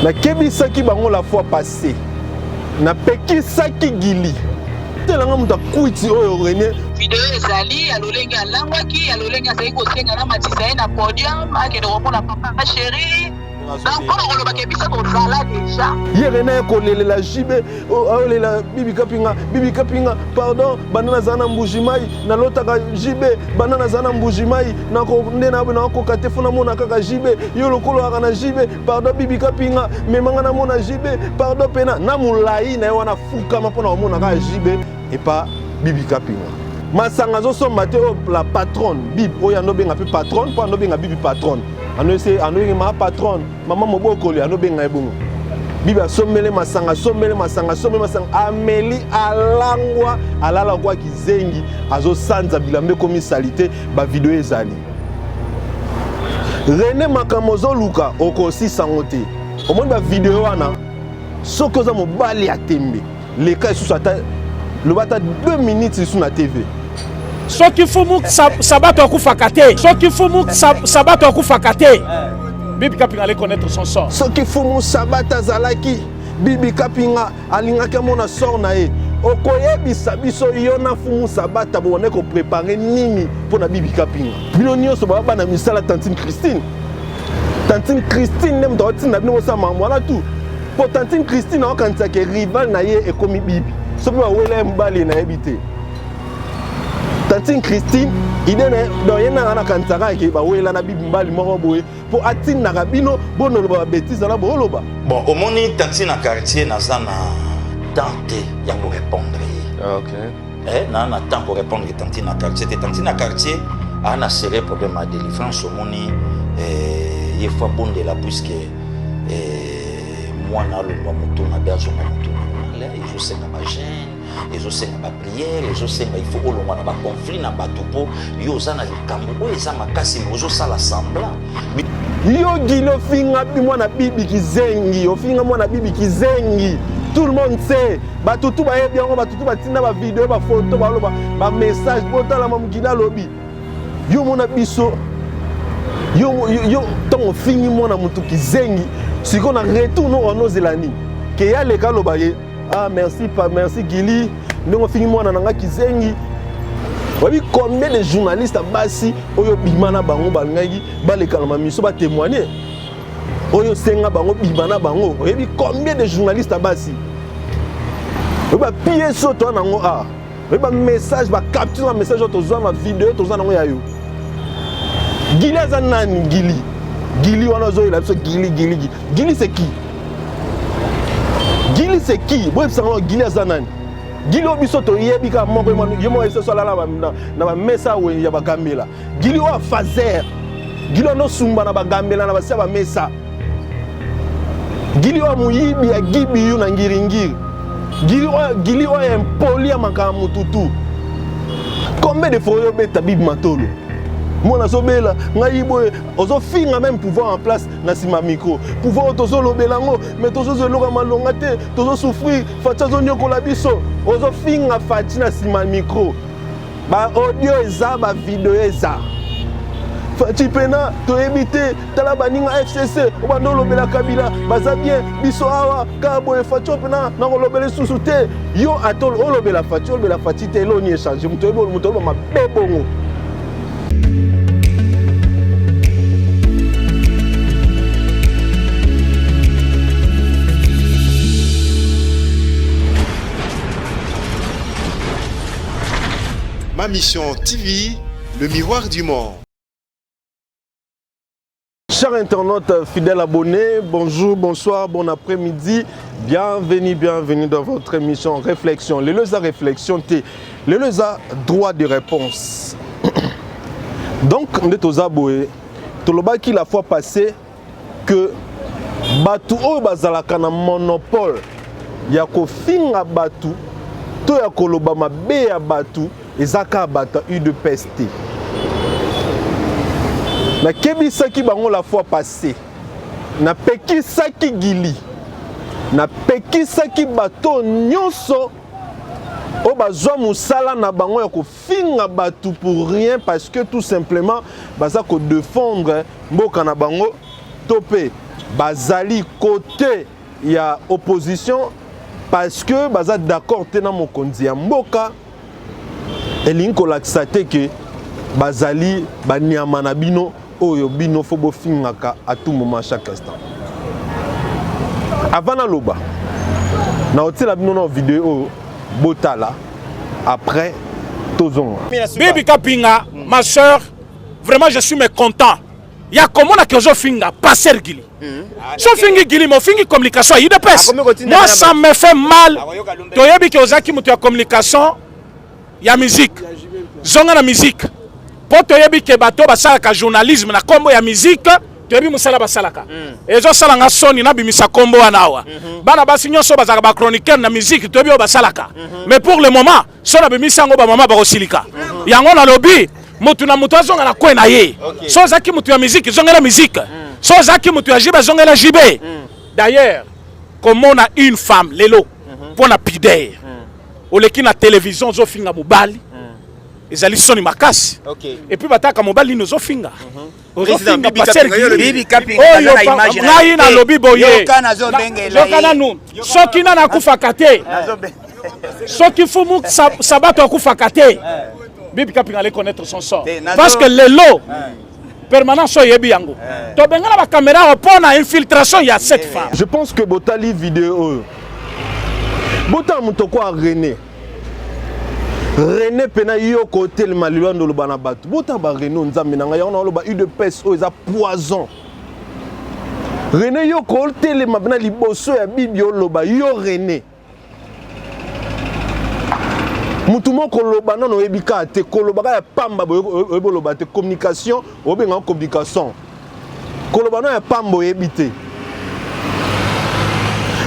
Nakebisaki bango la fois passée. Napekisaki Gili. Telanga moto akwiti oyo Rene. Video ezali ya lolenge alangwaki, ya lolenge azali kosenga na matisa ye na podium, akende komona papa chéri. Donc mpona koloba ke biso tozala deja. Ye Rene aye kolelela JB, aolela Bibi Kapinga, Bibi Kapinga, pardon, banda nazala na Mbuji Mayi, nalotaka JB, banda nazala na Mbuji Mayi, nako nde na nakoka te fo namona kaka JB, yo lokola ozalaka na JB, pardon Bibi Kapinga, mema nga namona JB, pardon pena na molayi na ye wana afukama mpona komona kaka JB epa Bibi Kapinga. Masanga azosomba te oyo la patronne Bibi oyo anobenga mpe patronne mpo anobenga Bibi patronne. Anoyese anoyenge ma patronne mama mobokoli anobenga ye bongo. Bibi asombele masanga asombele masanga asombele masanga ameli alangwa alala kwa kizengi azosanza bilamba ekomi salite ba video ezali. Rene makambo ozoluka okosisa yango te. Omoni ba video wana soki oza mobali ya tembe leka lisusu ata loba ata 2 minutes lisusu na TV. Soki fumu sabato akufaka te, soki fumu sabato akufaka te, Bibi Kapinga allait connaître son sort. Soki fumu sabato azalaki, Bibi Kapinga alingaki amona sort na ye. Okoyebisa biso yo na fumu sabata bobandaki koprepare nini mpo na Bibi Kapinga? Bino nyonso baba bana misala tantine Christine. Tantine Christine nde moto akotinda bino bosala makambo wana tu. Mpo tantine Christine akokanisa ke rival na ye ekomi Bibi. Soki bawela ye mobali nayebi te. Tantine Christine ide na donc ye nanga nakanisaka ke bawela na Bibi mobali moko boye mpo atindaka bino bonoloba ba bêtises wana booloba. Bon omoni tantine na quartier naza na temps te ya ko répondre ye. Ah, okay. Eh, na na temps ko répondre tantine na quartier te tantine na quartier a na sérieux problème ya délivrance omoni eh, ye faut abondela puisque eh, mwana alongwa motu mabe azonga motu normal ezosenga ba gene ezosenga ba prière ezosenga il faut olongwa na ba conflit na bato mpo yo oza na likambo oyo eza makasi me ozosala semblant. Yo Gili ofinga mwana bibi kizengi, ofinga mwana bibi kizengi, tout le monde sait, bato tu bayebi yango, bato tu batinda ba video ba photo baloba ba message, botala ma mokili alobi yo mona biso yo yo ntango ofingi mwana motu kizengi, sikoyo na retour no wana ozela nini ke ye aleka aloba ye ah merci pa merci Gili ndenge ofingi mwana na nga kizengi. Oyebi combien de journalistes basi oyo bima na bango balingaki baleka na mamiso ba témoigner oyo senga bango bima na bango oyebi combien de journalistes basi oyebi ba pièces oyo toza nango a oyebi ba message ba capture ba message oyo tozwa na video toza nango ya yo Gili aza nani Gili Gili wana ozoyela biso Gili Gili Gili c'est qui Gili c'est qui boyebisa ngo Gili aza nani Gili oyo biso toyebi kaka moko ye moko yebiso alala na bamesa ya bagambela Gili oyo afazer Gili oyo nosumba na bagambela na basi ya bamesa Gili oyo moyibi ya gibiyu na ngiringiri Gili oyo impoli ya makambo mututu combien de fois oyo obeta bibi matolo mwana azobela ngai boye ozofinga même pouvoir en place na nsima micro pouvoir oyo tozolobela yango mais tozozwa eloko ya malonga te tozosouffrir Fatshi azonyokola biso ozofinga Fatshi na nsima micro ba audio eza ba video eza Fatshi pena toyebi te tala baninga FCC obanda olobela Kabila baza bien biso awa kaka boye Fatshi oyo pena nakolobela lisusu te yo ata olobela Fatshi olobela Fatshi te eloni echange moto oyebi moto oloba mabe bongo. Ma Mission TV, le miroir du monde. Chers internautes, fidèles abonnés, bonjour, bonsoir, bon après-midi. Bienvenue, bienvenue dans votre émission Réflexion. Lelo eza réflexion te. Lelo eza droit de réponse. Donc, nde toza boye, tolobaki la fois passée que bato oyo bazalaka na monopole ya kofinga bato to ya koloba mabe ya bato eza kaka bato ya UDPS te. Nakebisaki bango la fois passée, napekisaki Gili, napekisaki bato nyonso oyo bazwa mosala na bango ya kofinga bato pour rien parce que tout simplement baza kodefendre mboka na bango to mpe Bazali côté ya opposition parce que baza d'accord te na mokonzi ya mboka, elingi kolakisa te ke bazali banyama na bino oyo bino fo bofingaka à tout moment, chaque instant. Avant naloba, naotiela bino na video oyo, botala, après tozonga. Bibi Kapinga, ma soeur, vraiment je suis mécontent ya komona ke ozofinga pasteur Gili. So ofingi Gili, ma ofingi communication ya UDPS. Moi, ça me fait mal. Toyebi ke ozalaki moto ya communication ya musique, zonga na musique, mpo toyebi ke bato basalaka journalisme na nkombo ya musique, toyebi mosala basalaka. Ezosala nga soni nabimisa nkombo wana awa. Bana basi nyonso bazalaka bachroniqueur na musique, toyebi oyo basalaka. Mais pour le moment, so nabimisi yango, bamama bakosilika. Yango nalobi, motu na motu azonga na kwe na ye. So ozalaki motu ya musique, zongela musique. So ozalaki motu ya JB, zongela JB. D'ailleurs, komona une femme lelo mpo na pudeur, oleki na télévision, ozofinga mobali, ezali soni makasi. Et puis bataka mobali nini ozofinga, ozofinga pasteur. Oyo ngai nalobi boye, yoka nanu: soki nani akufaka te, soki fumu Sabato akufaka te, Bibi Kapinga allait connaître son sort, parce que lelo permanence oyo oyebi yango, tobengana bacaméra mpo na infiltration ya cette femme. Je pense que botali video oyo, botala moto ko René. René mpena yo kotelema lelo ando oloba na bato, botala ba René. Nzambe na ngai, yango na oloba UDPS oyo eza poison. René, yo kotelema mpena liboso ya Bibi, oloba yo René, mutu moko koloba nano oyebi kaka te, koloba kaka ya pamba oyebi oloba te. Communication obengaka communication, koloba no ya pamba oyebi te.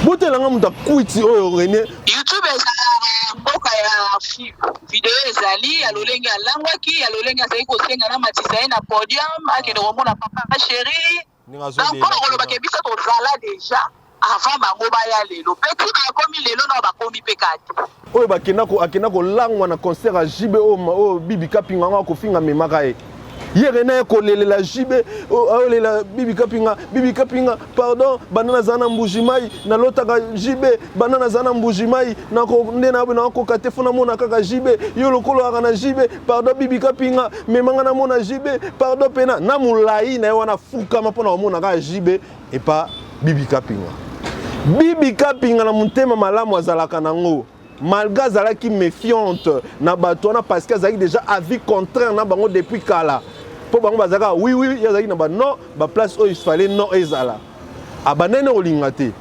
Botelanga moto akwiti oyo René. YouTube ezalaka mboka ya archive. Video ezali ya lolenge alangwaki, ya lolenge azali kosenga na matisa ye na podium, akende komona papa chéri. Donc mpona kolobaka, biso tozala déjà avant bango baya lelo. Mpe ti bakomi lelo na bakomi mpe kati. Oyo bakenda akenda kolangwa na concert ya JB oyo Bibi Kapinga yango akofinga, memaka ye. Ye René ye kolelela JB, aolela Bibi Kapinga: "Bibi Kapinga, pardon, banda nazala na Mbuji Mai, nalotaka JB. Banda nazala na Mbuji Mai, nde nakoka te, fo namona kaka JB. Yo lokolo kaka na JB, pardon Bibi Kapinga, memanga namona JB, pardon." Pena na molai na ye wana, fukama mpo na komona kaka JB epa Bibi Kapinga. Bibi Kapinga na motema malamu azalaka nango, malgré azalaki méfiante na bato wana, parce que azalaki déjà avis contraire na bango depuis kala, mpo bango bazalaka oui, ye azalaki na banon. Baplace oyo il fallait non ezala, abandani kolinga te.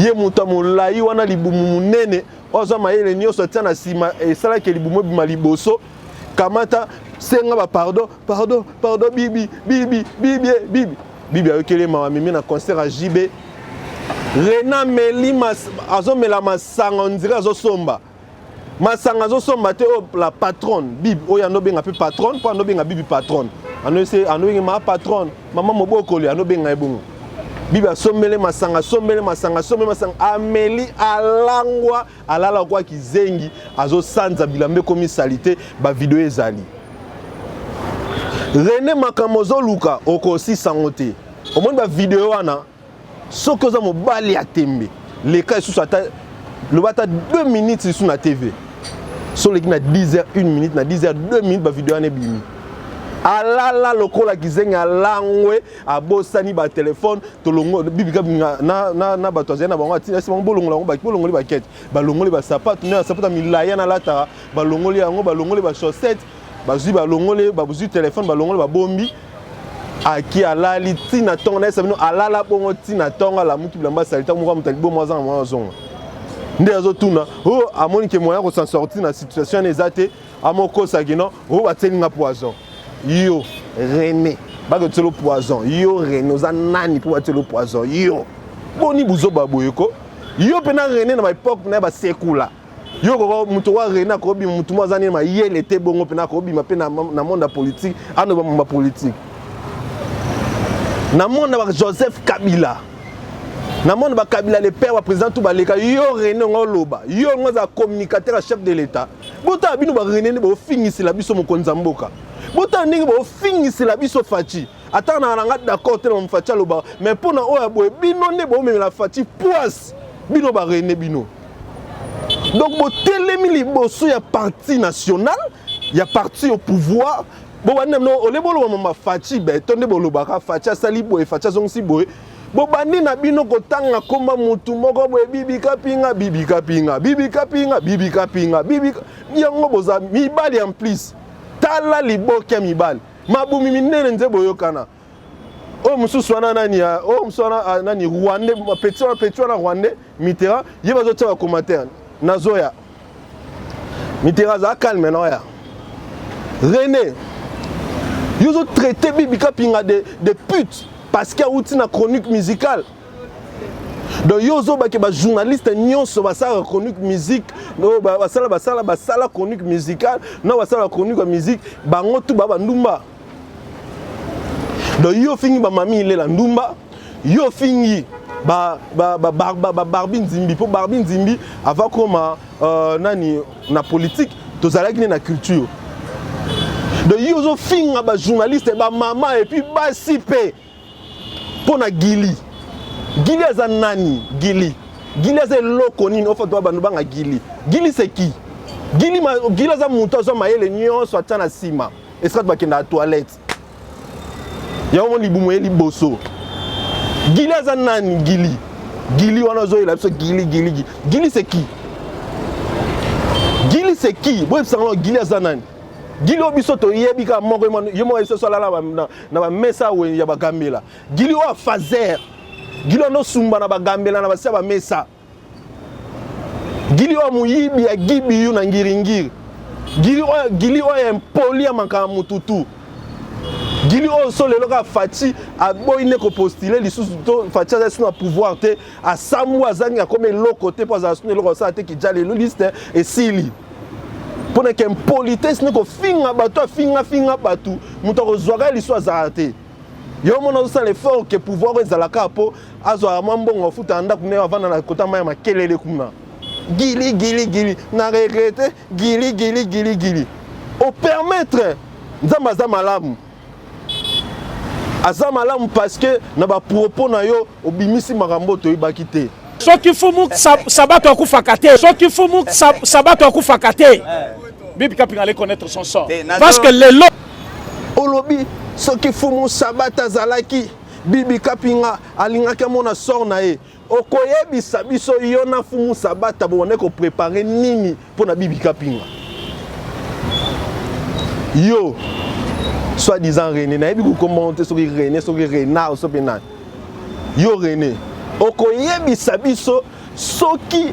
Ye moto ya molai wana, libumu monene, oyo aza mayele nyonso atia na nsima, esalaki libumu ebima liboso. Kamata, senga bapardon: "Pardon, pardon Bibi, Bibi, Bibi, Bibi." Bibi ayokeli mawa, mimi na concert ya JB. René ameli, azomela masanga, on dirait azosomba masanga, azosomba te. Oyo la patronne Bibi, oyo anobenga mpe patronne, mpo anobenga Bibi patronne, anobenga mama patronne, mama mobokoli, anobenga ye bongo. Bibi asombele masanga, asombele masanga, asombele masanga, ameli, alangwa, alala kwa kizengi, azosanza bilamba, ekomi sali te. Bavideo ezali. René, makambo ozoluka okosisango te. Omoni bavideo wana, soki oza mobali ya tembe, leka lisusu, ata loba ata 2 minutes lisusu na TV. So oleki na 10 heures 1 minute, na 10 heures 2 minutes, bavideo wana ebimi. Alala lokola kizengi, alangwe, abosani batelefone. Tolongo bibika na, na bato azali na bango, atina esi bango bolongola yango, bolongoli bakete, balongoli basapato nde basapato ya milai nalataka, balongoli yango, balongoli bachaussette, bazwi, balongoli, bazwi telefone, balongoli, babombi. Aki alali ntina ntongo, nayesa bino, alala bongo ntina ntongo, alamuki bilamba asali. Ntango moko moto alibomo azanga mwana, azonga nde azotuna oyo, amoni ke moyen ko s'en sortir na situation wana eza te. Amokosaki no oyo batieli nga poison. Yo René, bakotiela poison? Yo René, oza nani mpo batiela poison? Yo boni buzoba boye ko? Yo mpe na René na baépoque na ye basekula yo koko moto wa René akobima, motu mo aza nini mayele te bongo mpe akobima mpe na monde ya politique, anoba mamba politique na monde ya Joseph Kabila, na monde bakabila le père, baprésident tout baleka. Yo René, ngo oloba, yo ngo aza communicateur ya chef de l'État. Botala bino baRené nde bofingisela biso mokonzi ya mboka. Botala ndenge bofingisela biso Fatshi. Ata na nga d'accord te na Fatshi alobaka, mais mpo na oyo ya boye bino nde bomemela Fatshi poisse, bino ba René bino. Donc botelemi liboso ya parti national, ya parti au pouvoir, bobandi na bino ole boloba mama Fatshi beton nde bolobaka Fatshi asali boye, Fatshi azongisi boye. Bobandi na bino kotanga komba mutu moko boye Bibi Kapinga, Bibi Kapinga, Bibi Kapinga, Bibi Kapinga, Bibi yango boza mibali en plus. Tala liboke ya mibali. Mabumi minene nze boyokana. Oyo mosusu wana nani ya oyo mosusu wana ah, nani Rwandais petit wana petit wana Rwandais Mitterrand ye bazotia ba commentaire nazoya. Mitterrand aza calme na oya. René yo ozo traiter Bibi Kapinga de pute parce que awuti na chronique musicale. Donc yo ozobake ba journaliste nyonso basala chronique musique, basala basala basala chronique musicale, na basala chronique ya musique, bango tout ba bandumba. Donc yo fingi ba mami ilela ndumba, yo fingi ba ba ba ba, ba, ba Barbie Nzimbi po Barbie Nzimbi avant koma nani na politique tozalaki ne na culture. Donc yo ozo finga ba journaliste ba mama et puis basi pe mpo na Gili. Gili aza nani? Gili. Gili aza eloko nini? Ofa to bandu banga Gili. Gili c'est qui? Gili ma, Gili aza moto azwa mayele nyonso atia na nsima. Esika bakenda na toilette. Yango moni libumu ye liboso. Gili aza nani? Gili. Gili wana ozoyela biso Gili Gili Gili. Gili c'est qui? Gili c'est qui? Boyebisa ngo Gili aza nani? Gili oyo biso toyebi kaka moko ye moko biso alala na bamesa ya bagambela. Gili oyo afazer. Gili oyo osumba na bagambela na basi ya bamesa. Gili oyo moyibi ya gibiyu na ngiringiri. Gili oyo Gili oyo impoli ya makambo mututu. Gili oyo so lelo kaka Fatshi aboyi ne kopostule lisusu to Fatshi aza lisusu na pouvoir te, asambwa azangi akoma eloko te mpo azala lisusu na eloko asala te kija lelo liste esili. Mpo na ke impolitesse ne kofinga bato afinga finga bato moto akozwaka lisusu azala te. Yo mona ozosala effort ke pouvoir oyo ezalaka mpo azwaka mwa mbongo afuta na ndako ndenge avanda na kota mai ya makelele kuna. Gili gili gili na regrete gili gili gili gili. Opermettre Nzambe aza malamu. Aza malamu parce que na ba propos na yo obimisi makambo toyebaki te. Soki fumu sabato akufaka te, soki fumu sabato akufaka te, Bibi Kapinga allait connaître son sort. Parce que lelo olobi soki fumu sabata azalaki Bibi Kapinga alingaki amona sort na ye. Okoyebisa biso yo na fumu sabata bobandaki koprepare nini mpo na Bibi Kapinga? Yo soi-disant René, nayebi kokomba te soki René soki Renard soki nani. Yo René, okoyebisa biso soki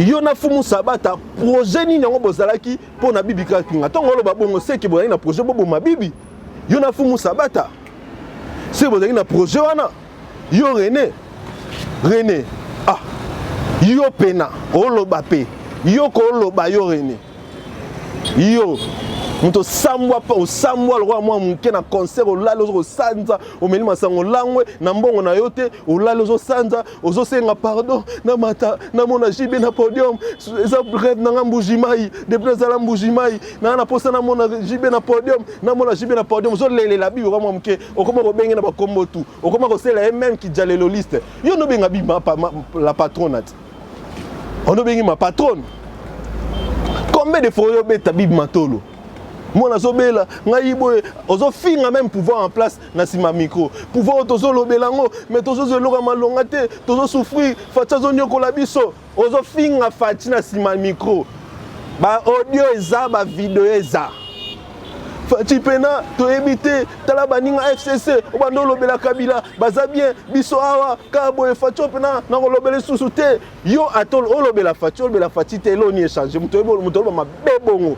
yo na fumu sabata projet nini yango bozalaki mpo na Bibi Kapinga? Ntongo oloba bongo seke bozalaki na projet boboma Bibi. Yo na fumu sabata soki bozalaki na projet wana. Yo René, René, ah, yo pena oloba pe, yo koloba yo René, yo moto osambwa pa osambwa lokola mwa moke na concert olali ozo kosanza omeli masango olangwe na mbongo na yo te olali ozosanza ozosenga pardon na mata namona JB na podium eza rêve na nga Mbuji-Mayi depuis nazala Mbuji-Mayi na na posa namona JB na podium namona JB na podium ozolelela bibi oka mwa moke okoma kobenge na bakombo tu okoma kosela ye même kijaleloliste yo nobenga bibi la patronne ati onobengi ma patronne combien de fois oyo obeta bibi matolo mwana azobela ngai boye ozofinga même pouvoir en place na nsima micro pouvoir oyo tozolobela yango mais tozozwa eloko ya malonga te tozosouffrir Fatshi azoniokola biso ozofinga Fatshi na nsima micro ba audio eza ba video eza Fatshi pena toyebi te tala baninga FCC obanda olobela Kabila baza bien biso awa kaka boye Fatshi pena nakolobela lisusu te yo ata olobela Fatshi olobela Fatshi te eloni échange moto oloba mabe bongo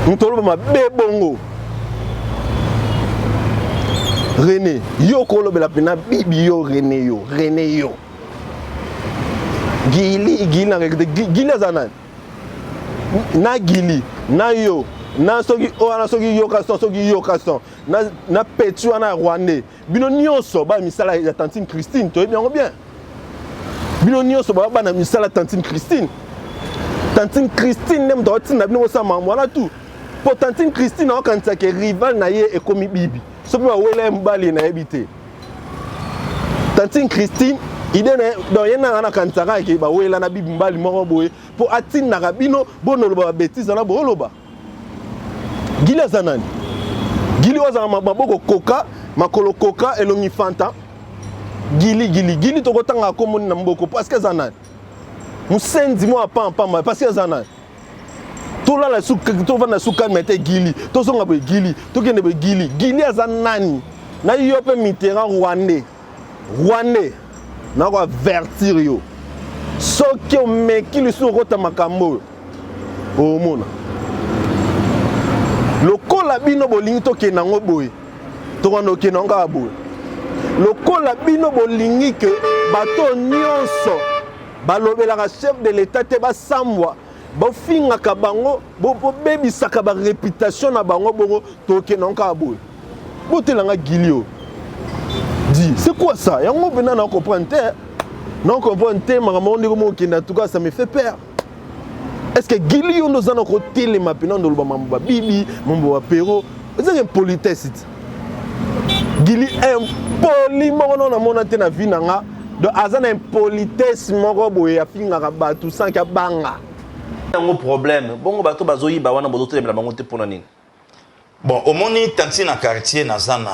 moto oloba mabe bongo René yo kolobela pena bibi yo René yo René yo Gili Gili na Gili aza nani na Gili na yo na soki wana soki yoka son soki yoka son na, na petit wana ya Rwandais bino nyonso bana misala ya tantine Christine toyebi yango bien bino nyonso baba bana misala tantine Christine tantine Christine nde moto akotinda bino kosala makambo wana tu. Po tantine Christine aokanisa ke rival na ye ekomi bibi. Soki bawela ye mobali nayebi te. Tantine Christine ide na donc ye nanga nakanisaka ke bawela na bibi mobali moko boye mpo atindaka bino bonoloba babetise wana booloba. Gili aza nani? Gili oyo azalaka maboko koka, makolo koka, elongi fanta. Gili gili gili tokotanga kombo na mboko parce que aza nani? Musenzi mwa pam pam parce que aza nani? Tolala su tovanda su calme te gili, tozonga boye gili, tokende boye gili. Gili aza nani? Na yo pe Mitterrand rwandais. Rwandais nako avertir yo. Soki omeki lisusu okota makambo oyo omona lokola bino bolingi tokende yango boye tokanda okende yango kaka boye lokola bino bolingi ke bato nyonso balobelaka chef de l'etat te basambwa bofingaka bango bobebisaka bareputation na bango bongo tokende yango kaka boye botelanga gilio di c'est quoi ça yango mpena na comprendre te na comprendre te makambo yango ndenge mokende en tout cas ça me fait peur. Est-ce que Gili yo ndoza na kotelema pena ndoloba mambo ba bibi mambo ba pero eza impolitesse ti Gili impoli moko nao namona te na vie na nga donc aza na impolitesse moko boye afingaka bato sans ke abanga yango problème bongo bato bazoyiba wana bozotelemela bango te mpona nini? Bon omoni tantine na quartier naza na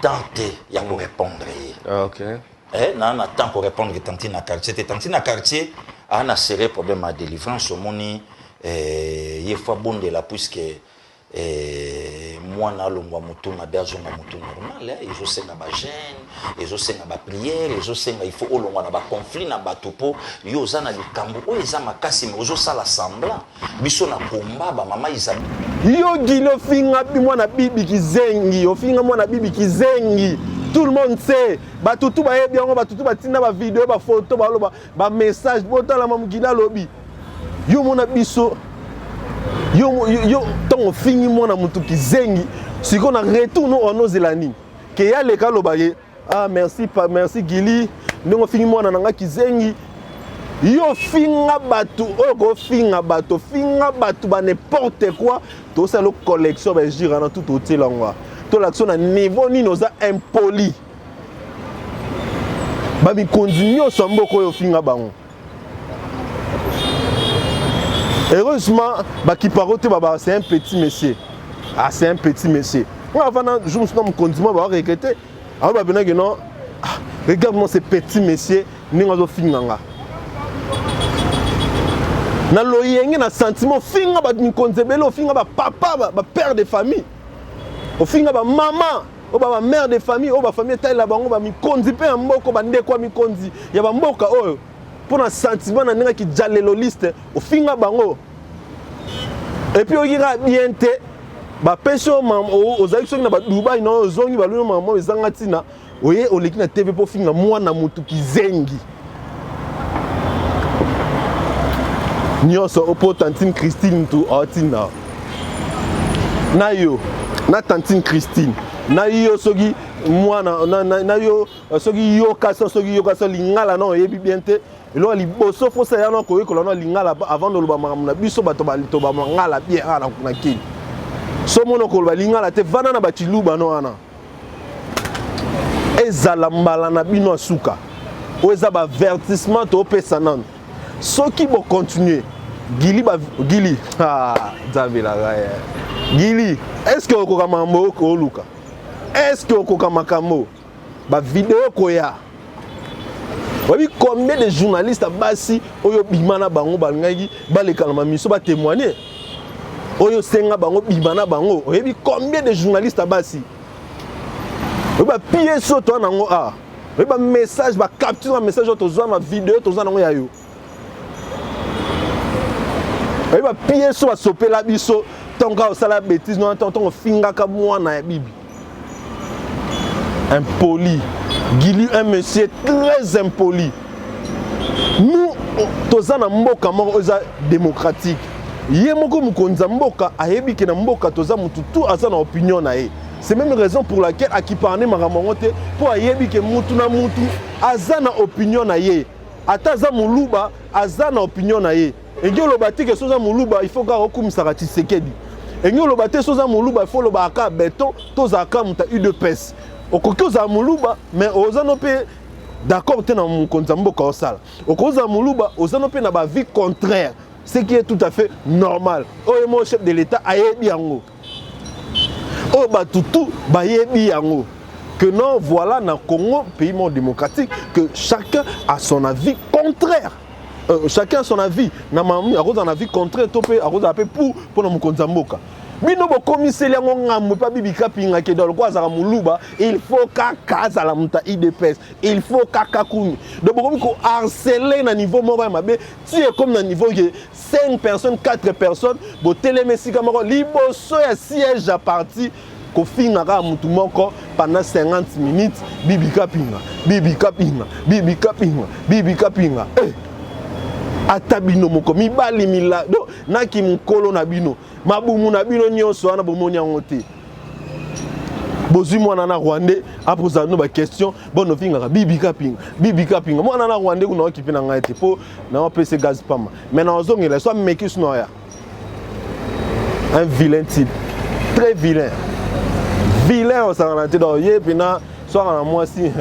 temps te ya ko répondre ye. Ah, okay. Eh, na na temps ko répondre tantine na quartier te. Tantine na quartier a na sérieux problème à délivrance omoni eh, ye fois bondela puisque eh, mwana alongwa motu mabe azonga motu normal eh, ezosenga ba jeune ezosenga ba prière ezosenga il faut olongwa na ba conflit na bato mpo yo oza na likambo oyo eza makasi me ozosala semblant biso na combat ba mama Isabelle. Yo Gili ofinga mwana bibi kizengi, ofinga mwana bibi kizengi. Tout le monde sait. Bato tout bayebi yango, bato tout batinda ba video, ba photo, baloba ba message, botala mamu Gili alobi. Yo mona biso yo yo ntango ofingi mwana motu kizengi, sikoyo na retour no onozela nini? Ke ya leka aloba ye Ah merci pa merci Gili ndenge ofingi mwana na nga kizengi yo finga bato oyo kofinga bato finga bato ba n'importe quoi tosala collection ba injure wana tout otiela yango tolakisa na niveau nini oza impoli bamikonzi nyonso ya mboka oyo ofinga bango heureusement bakipako te baba c'est un petit monsieur ah c'est un petit monsieur nga avanda jour mosusu na mokonzi moko ba regrette awa babenaki non ah, regarde moi ce petit monsieur ndenge azofinga nga na loyenge na sentiment ofinga bamikonzi ebele ofinga bapapa bapère de famille ofinga bamama oyo ba mère de famille oyo bafamille etalela bango bamikonzi mpe ya mboko bandeko ya mikonzi ya bamboka oyo mpo na sentiment na ndenge kijaleloliste ofinga bango epuis oyoki kaka bien te bapesi yo ozalaki soki na badubai na oyo ozongi baloni yo mama ezanga ntina oye oleki na tv mpo ofinga mwana motu kizengi nyonso mpo tantine Christine mutu aotinda na yo na tantine Christine na yo soki mwana na, na, na yo soki yoka so soki yoka so lingala na oyebi bien te eloko liboso fosa ya na koyekola na lingala avant doloba makambo na biso bato bato ba mangala bien awa na kini so mona koloba lingala te vanda na bachiluba no wana ezala mbala na bino ya suka oyo eza ba avertissement topesa nanu soki bo continuer gili ba gili ah nzambe na ngai eh. gili est ce que okoka makambo oluka est ce que okoka makambo ba video koya oyebi combien de journalistes ya basi oyo bima na bango balingaki baleka na mamiso batémoigne oyo senga bango bima na bango oyebi combien de journalistes ya basi oyebi bapiese oyo toa nango a oyebi bamessage bacapture ya message oyo tozwa na video tozwa nango ya yo oyebi bapiese oyo basopela biso ntango kaka osala betise nwana ntango ofingaka mwana ya bibi impoli Gili un monsieur très impoli nous toza na mboka moko eza démocratique ye moko mokonzi ya mboka ayebi ke na mboka toza mutu tout aza na opinion na ye c'est même raison pour laquelle akiparne makambo yango te mpo ayebi ke mutu na mutu aza na opinion na ye ata aza moluba aza na opinion na ye Elingi oloba te ke soki oza muluba il faut kaka okumisaka Tshisekedi. Engi oloba te soza moluba, il faut olobaka kaka beton, tozalaka moto ya UDPS. Okoki ozala moluba, mais oza no mpe d'accord te na mokonzi ya mboka osala. Okozala moluba, oza no mpe na ba vie contraire, ce qui est tout à fait normal. Oyo mo chef de l'État ayebi yango. Oyo bato tout bayebi yango. Que non, voilà, na Congo, pays monde démocratique, que chacun a son avis contraire. Chacun a son avis. Na mami, à cause d'un avis contraire, topé, à cause d'un peu pour na mokonzi ya mboka. Bino bokomiseli yango ngambo epa Bibi Kapinga ke dans lokola azalaka moluba, il faut kaka azala moto ya UDPS, il faut kaka kumi. Donc bokomi ko harceler na niveau moko ya mabe, ti ekomi na niveau ke 5 personnes, 4 personnes botelemi esika moko liboso ya siège ya parti kofinga kaka mutu moko pendant 50 minutes. Bibi Kapinga, Bibi Kapinga, Bibi Kapinga, Bibi Kapinga. Ata bino moko mibali mila do naki mokolo na bino, mabumu na bino nyonso wana bomoni yango te. Bozwi mwana na Rwandais apoza no ba question, bono fingaka Bibi Kapinga, Bibi Kapinga. Mwana na Rwandais kuna okipe na ngai te po na opese gaz pamba, mais na ozongela so ameki sino ya un vilain type, très vilain, vilain osangana te. Donc ye mpena soka na mwasi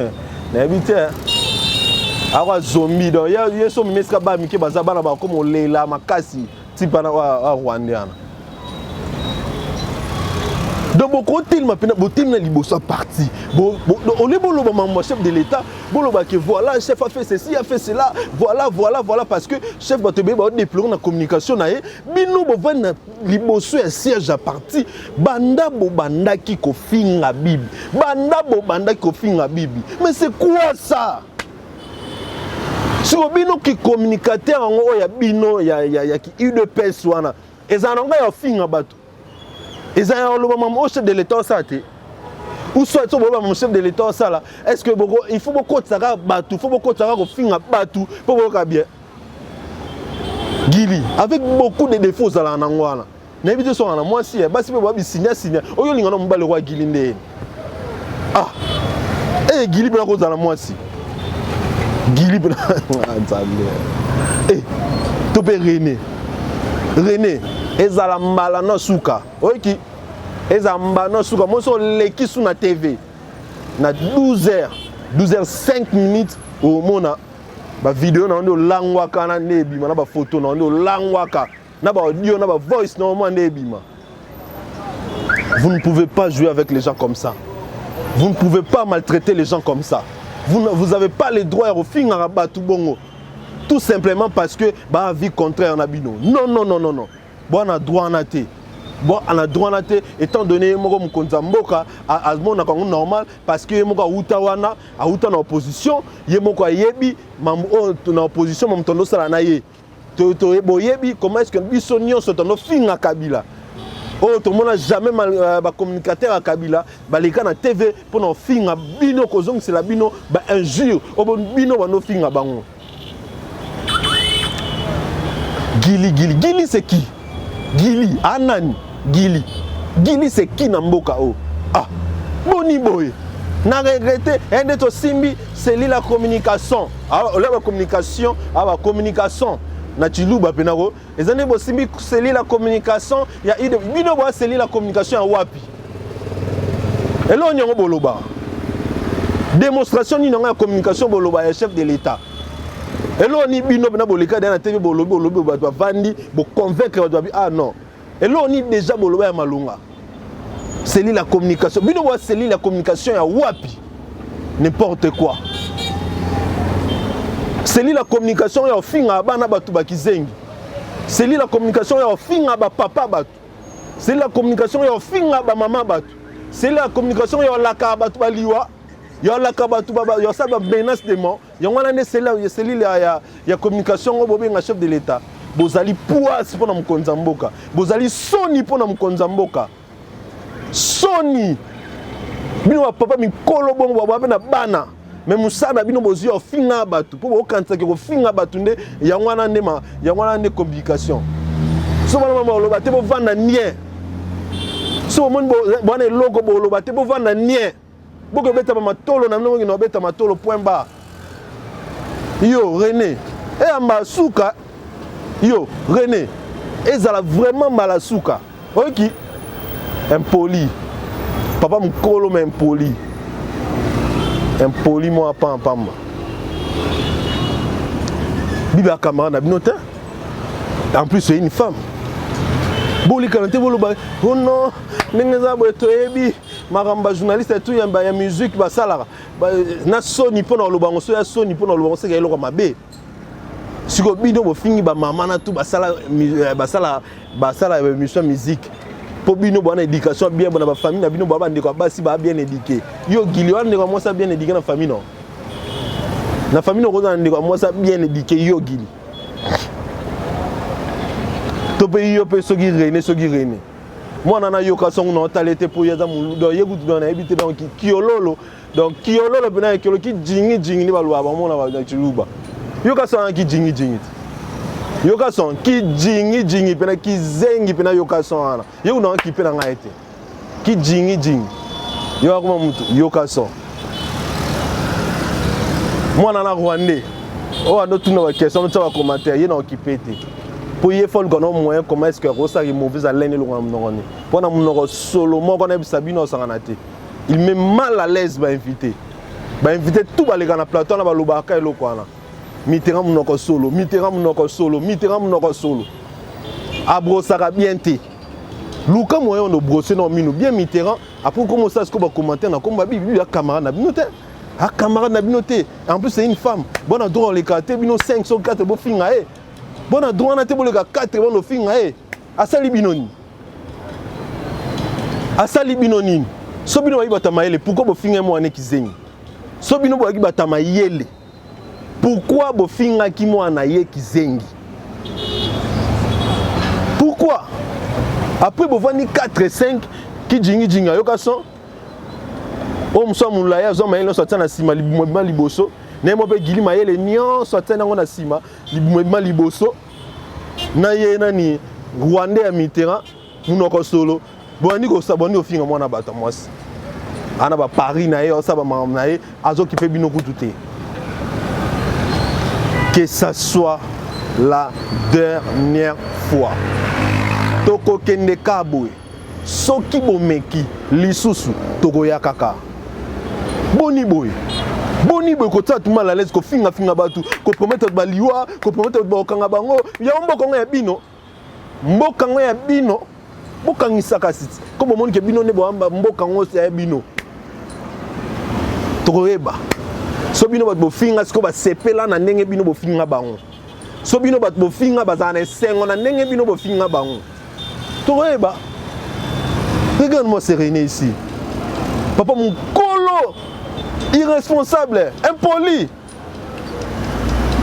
nayebi te, akwa zombi. Donc ye so mimi esika bana mike baza, bana bakoma olela makasi type wana wa Rwandais wana. Donc bokotelema mpena, botelemi na liboso ya parti, ole boloba mambo ya chef de l'État, boloba que voilà, chef a fait ceci, a fait cela, voilà, voilà, voilà, parce que chef, bato ebele baodéplore na communication na ye. Bino bovandi na liboso ya siège ya parti, banda bobandaki kofinga Bibi, banda bobandaki kofinga Bibi. Mais c'est quoi ça? Siko bino ki communicateur yango oyo ya bino ya ki UDPS wana, ezala na ngai ya ofinga bato, ezala ya oloba mama oyo chef de l'État osala te, ou soit so boloba mama chef de l'État osala. Est ce que boko, il faut bokotisaka bato, il faut bokotisaka kofinga bato mpo boyoka bien? Gili, avec beaucoup de défauts ozalaka nango wana, nayebi te soka na mwasi ya basi mpe boya bisinya-sinya oyo olinga na mobali okwa Gili nde ah e Gili mpena kozala mwasi Gili mpena Nzambe e to mpe René. René, ezala mbala na suka, oyoki? Ezala mbala na suka. Moso oleki su na TV na 12 heures, 12 heures 5 minutes, omona bavideo na yo nde olangwaka na nde ebima, na bafoto na yo nde olangwaka, na baaudio, na bavoice na omona nde ebima. Vous ne pouvez pas jouer avec les gens comme ça, vous ne pouvez pas maltraiter les gens comme ça. Vous avez pas le droit ya kofingaka bato bongo, tout simplement parce que baavis contraire na bino. Non, non, non, non, non, bwana droit wana te, bon, ana droit wana te, étant donné ye moko mokonzi ya mboka amonaka yango normal, parce que ye moko awuta wana, awuta na opposition. Ye moko ayebi mambo oyo na opposition, mamoto andosala na ye. Boyebi comment est ce que biso nyonso tondofinga Kabila oyo, tomona jamais bacommunicateur ya Kabila baleka na TV mpona kofinga bino, kozongisela bino bainjure oyo bino bandofinga bango. Gili, Gili, Gili, c'est qui? Gili anani? Gili, Gili, c'est qui na mboka oyo? Ah, boni boye, na regrette nde tosimbi cellule la communication. Olia bacommunication, a bacommunication na Chiluba mpe nako eza nde bosimbi cellule la communication ya ide. Bino boya cellule la communication ya wapi? Eloko nini yango boloba? Démonstration nini yango ya communication boloba ya chef de l'État? Eloko nini bino mpena boleka deya na TV, bolobi, bolobi, bato bavandi, boconvaincre bato babi? Ah non, eloko nini déjà boloba ya malonga? Cellule la communication, bino boya cellule ya communication ya wapi? N'importe quoi. Cellule la communication ya ofinga bana bato bakizengi, cellule la communication ya ofinga bapapa bato, cellule la communication ya ofinga bamama bato, cellule la communication ya olaka bato baliwa, ya olaka bato, ya osala bamenace de mort. Yango wana nde cellule ya communication ngo bobenga chef de l'État. Bozali poise mpo na mokonzi ya mboka, bozali soni mpo na mokonzi ya mboka, soni. Bino bapapa mikolo bongo, babwa mpe na bana, me mosala na bino bozwi ofinga bato mpo bokanisaki kofinga bato nde yango wana nde yango wana nde communication. So bana mama boloba te, bovanda nie. So bomoni bwana eloko boloba te, bovanda nie, bokobeta bamatolo na bino, bokende kobeta matolo, point barre. Yo René, eyamba suka. Yo René, ezala vraiment mbala suka, oyoki? Impoli. Papa mukolo mais impoli. Impoli mwa pamba pamba. Bibi ya camarade na bino te. En plus c'est une femme. Bolikana te boloba oh non ndenge eza boye toyebi makambo ba journaliste tout ya ya musique basalaka na soni mpo na koloba yango so ya soni mpo na koloba yango seka eloko mabe. Siko bino bofingi ba mama na tout basala eh, basala basala émission musique mpo bino bwana éducation bien bona ba famille na bino ba bandeko ya basi ba bien éduqué. Yo gili wana ndeko ya mwasi bien éduqué na famille non? Na famille okozala na ndeko ya mwasi bien éduqué yo gili. To mpe yo mpe soki René soki René. Mwana na yoka songo na otala ete mpo ye aza moludo ye kutu na nayebi te donc kiololo. Donc kiololo pena kiolo ki jingi jingi ni balwa ba mona ba chiluba. Yoka son ki jingi jingi. Yoka son ki jingi jingi pena ki zengi pena yoka son wana. Yo na ki pena ngai te. Ki jingi jingi. Yo akoma mutu yoka son. Mwana na Rwandais. Oh ando tuna ba question tuna ba commentaire ye na occupé te. Po ye faut luka no moyen comment est-ce que akosala mauvaise haleine elongo na monoko ni. Po na monoko solo moko na yebisa bino osangana te. Il met mal à l'aise ba invité. Ba invité tout baleka na plateau na balobaka eloko wana. Mitterrand munoko solo, Mitterrand munoko solo, Mitterrand munoko solo. Abrosaka bien te. Luka moyen de brosser non minu bien Mitterrand après comment ça ce que ba commentaire na komba bi bi ya camarade na bino te. A camarade na bino te. En plus c'est une femme. Bon na droit leka te bino 5 sur 4 bo finga eh. Bon na droit na te boleka 4 bon finga eh. Asali bino nini? Asali bino nini? So bino bayi bato ya mayele, pourquoi bofingaki mwana kizengi? So bino boyaki bato ya mayele, pourquoi bofingaki mwana ye kizengi? Pourquoi? Après bovandi 4 5 kijingi jingi ayoka son oyo mosu ya molai azwa mayele nyonso atia na nsima libumu ebima liboso na ye moko mpe gili mayele nyonso atia yango na nsima libumu ebima liboso na ye nani rwandais ya Mitterrand munoko solo bobandi bobandi kofinga mwana bato ya mwasi ana ba paris na ye osala bamakambo na ye azokipe bino kutu te. Que ça soit la dernière fois tokokende ka boye soki bomeki lisusu tokoya kaka boni boye boni boye kotia bato mal à l'aise kofingafinga bato kopromettre bato baliwa kopromettre bato bakokanga bango yango mboka yango ya bino mboka yango ya bino bokangisaka siti ko bomoni ke bino nde boyamba mboka yango ya bino tokoyeba so bino bato bofinga sikoyo basepela na ndenge bino bofinga bango so bino bato bofinga bazala na esengo na ndenge bino bofinga bango tokoyeba. Regarde-moi Séréné ici. Papa mukolo irresponsable, impoli,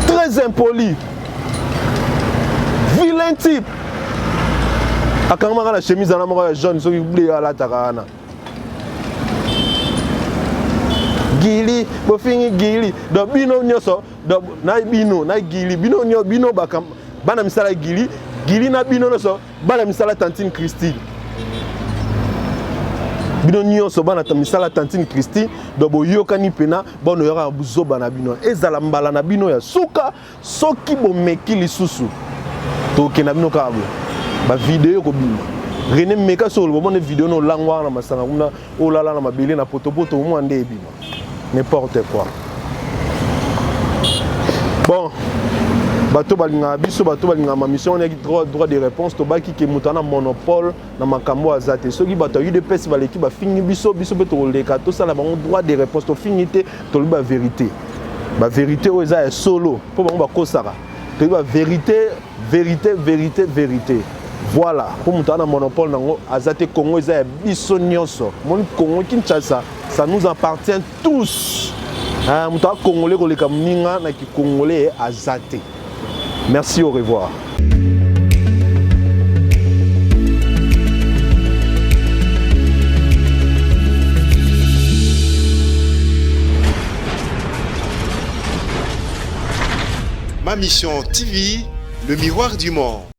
très impoli, vilain type. Akangamaka na chemise wana moko ya jaune soki bleu alataka wana. Gili, bofingi Gili. Donc bino nyonso, donc na bino, na Gili, bino nyo bino baka bana misala Gili, Gili na bino nyonso bana misala tantine Christine. Bino nyonso bana misala tantine Christine, donc boyokani pena bono yoka buzoba na bino. Ezala mbala na bino ya suka soki bomeki lisusu tokenda bino kaka boye. Ba video kobima. René meka solo bomone video no langwa na masanga kuna olala na mabele na potopoto omwa nde ebima. N'importe quoi. Bon, bato balingaka biso, bato balingaka ma mission wana droit, droit de réponse, tobaki ke moto ana monopole na makambo aza te. Soki bato ya UDPS baleki bafingi biso, biso mpe tokoleka tosala bango droit de réponse, tofingi te, tolobi ba vérité. Ba vérité oyo eza ya solo, mpo bango bakosaka. Tolobi ba vérité, vérité, vérité, vérité. Voilà, mpo moto ana monopole nango aza te. Congo eza ya biso nyonso. Moni Congo Kinshasa, ça nous appartient tous. Hein, moto a congolais koleka moninga na ki congolais aza te. Merci, au revoir. Ma Mission TV, le miroir du monde.